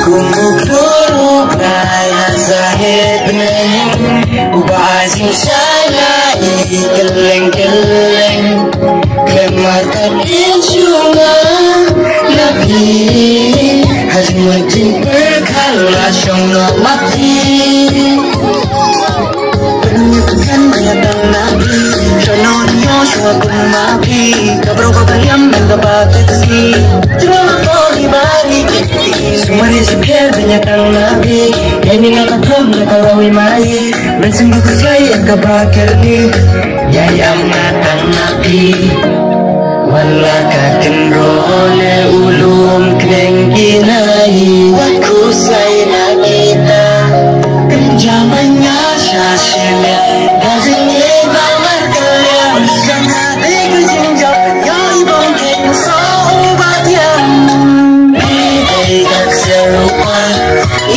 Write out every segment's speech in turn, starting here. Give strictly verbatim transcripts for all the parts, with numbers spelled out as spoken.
Kum u klur u bnai ha sahit bneng, u ba ai jingshai na i kylleng kylleng. Khlem markatien shuh nga na phi, ha jingmut jingpyrkhat la shong noh ma phi. Wala ka kynroh ne u lum khneng ki nai. Wat khuslai na kita. Kynja ma nga sha shimet. Da jingim ba markylliang. Jong nga dei ka jingjop. Ïa i bong keiñ sa u ba thiang. Ni dei ka kshaw rupa.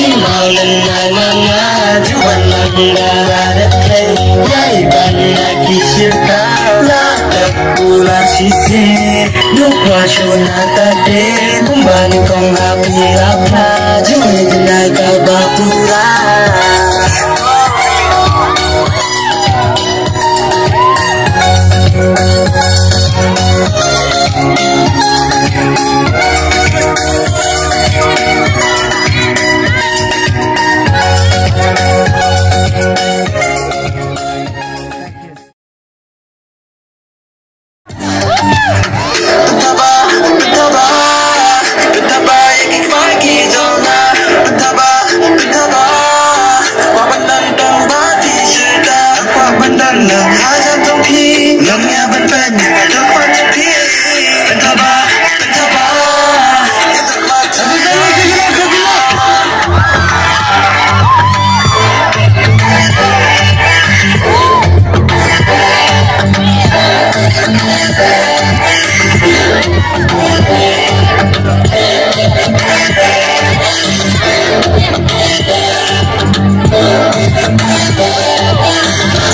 I mal lyngngai ma nga. Ju wan lang da ra da keiñ. Ïa i ban na ki shirta. La da kula shisien. Nukwa shuna ta de, kumba nyngkong ha phi la pha, jingïadei ka ba pura.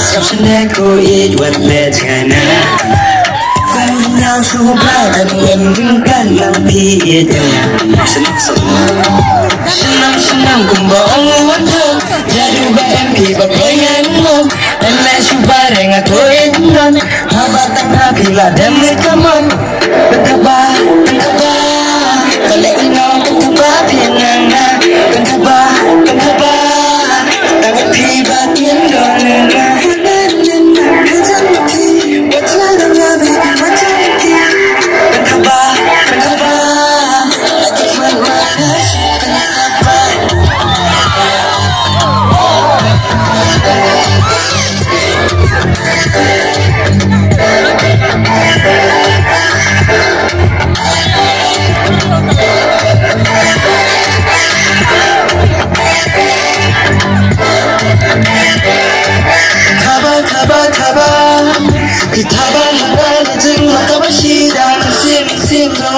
Sngap sngewbha ko ïeit wat leh jana. Kong nang shu ba dang em ring kan nang pi ïeit jana. Sngap sngap. Sngap sngap kumba ong wan tho. Jadu ba em pi ba poi ngan mo. Em na shu ba reng a ko ïeit ngan. Haba tang ha phi la dem le kamon. Pynthaba, pynthaba. Ka leh ino pynthaba phi nang na. Pynthaba, pynthaba. Tang phi ba tien don na. Thaba, thaba, thaba. Ki thaba, thaba, la jing, la thaba, shi, da, sim, sim, da.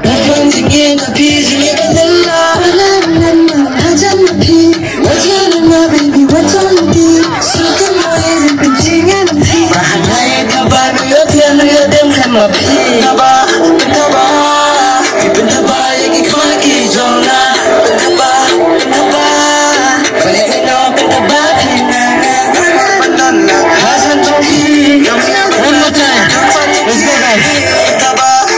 Wajan jingin, tapi jingin, la, la, la, la, wajan, tapi, wajan, baby, wajan, One more time. Let's go, guys.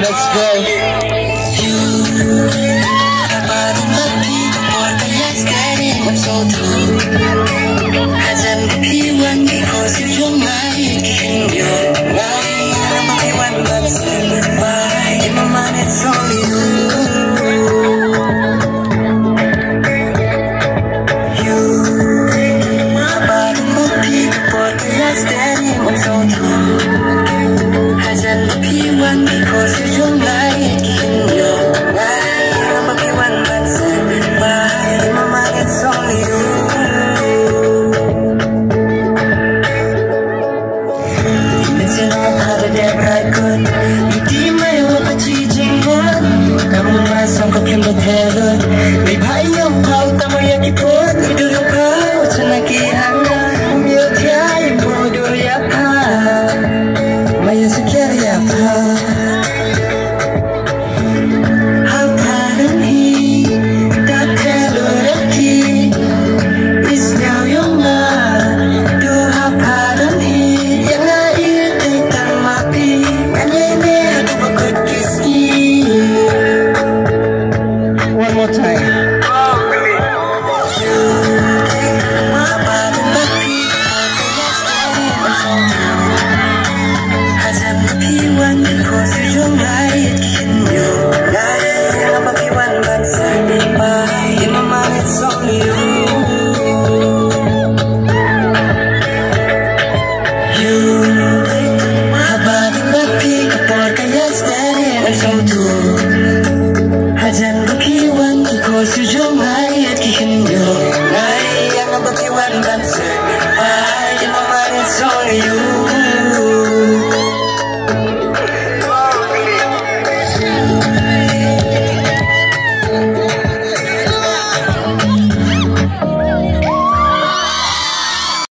Let's go. One more time.